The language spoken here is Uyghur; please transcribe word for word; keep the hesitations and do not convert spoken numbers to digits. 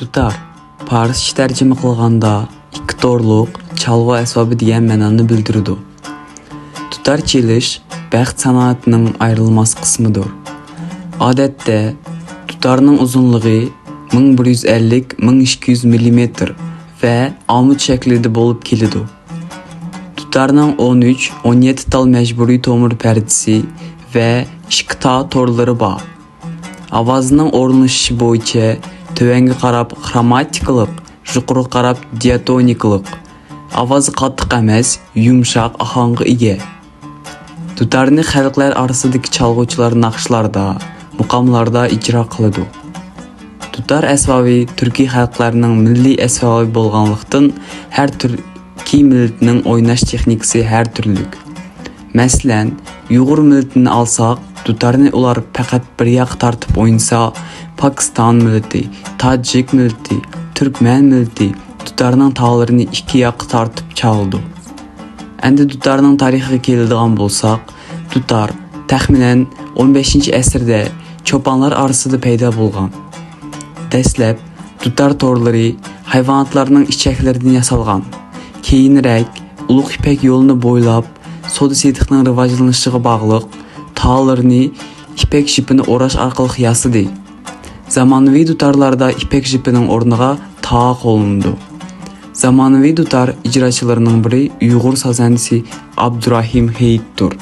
دۇتار، پارسچە تەرجىمە قىلغاندا، ئىككى تورلۇق چالغۇ ئەسۋابى دېگەن مەنانى بىلدۈرىدۇ. دۇتار چېلىش بەخت سانائىتىنىڭ ئايرىلماس قىسمىدۇر. ئادەتتە، دۇتارنىڭ ئۇزۇنلۇقى مىڭ بىر يۈز ئەللىك، مىڭ ئىككى يۈز مىللىمېتىر ۋە ئامۇت شەكلىدە بولۇپ كېلىدۇ. دۇتارنىڭ ئون ئۈچ، ئون يەتتە تال مەجبۇرىي تومۇر پەردىسى ۋە ئىككى تا تورلىرى بار. ئاۋازنىڭ ئورۇنلىشىشى بويىچە تۆۋەنگە قاراپ خروماتىكىلىق، يۇقىرىغا قاراپ دىئاتونىكىلىق. ئاۋازى قاتتىق ئەمەس، يۇمشاق ئاھاڭغا ئىگە. دۇتارنى خەلقلەر ئارىسىدىكى چالغۇچىلار ناخشىلاردا، مۇقاملاردا ئىجرا قىلىدۇ. دۇتار ئەسۋابى تۈركىي خەلقلەرنىڭ مىللىي ئەسۋابى بولغانلىقتىن، ھەر تۈركىي مىللەتنىڭ ئويناش تېخنىكىسى ھەر تۈرلۈك. مەسىلەن، ئۇيغۇر مىللىتىنى ئالساق، دۇتارنى ئۇلار پەقەت بىر ياققا تارتىپ ئوينىسا، پاكىستان مىللىتى، تاجىك مىللىتى، تۈركمەن مىللىتى دۇتارنىڭ تاللىرىنى ئىككى ياققا تارتىپ چالىدۇ. ئەمدى دۇتارنىڭ تارىخىغا كېلىدىغان بولساق، دۇتار تەخمىنەن ئون بەشىنچى ئەسىردە چوپانلار ئارىسىدا پەيدا بولغان. دەسلەپ دۇتار تورلىرى ھايۋاناتلارنىڭ ئىچەكلىرىدىن ياسالغان. كېيىنرەك ئۇلۇغ يىپەك يولىنى بويلاپ، سودا-سېتىقنىڭ راۋاجلىنىشىغا باغلىق، تاللىرىنى يىپەك جىپىنى ئوراش ئارقىلىق ياسىدى. زامانىۋى دۇتارلاردا يىپەك جىپىنىڭ ئورنىغا تا قوللىنىدۇ. زامانىۋى دۇتار ئىجراچىلىرىنىڭ بىرى ئۇيغۇر سازەندىسى ئابدۇراھىم ھېيتتۇر.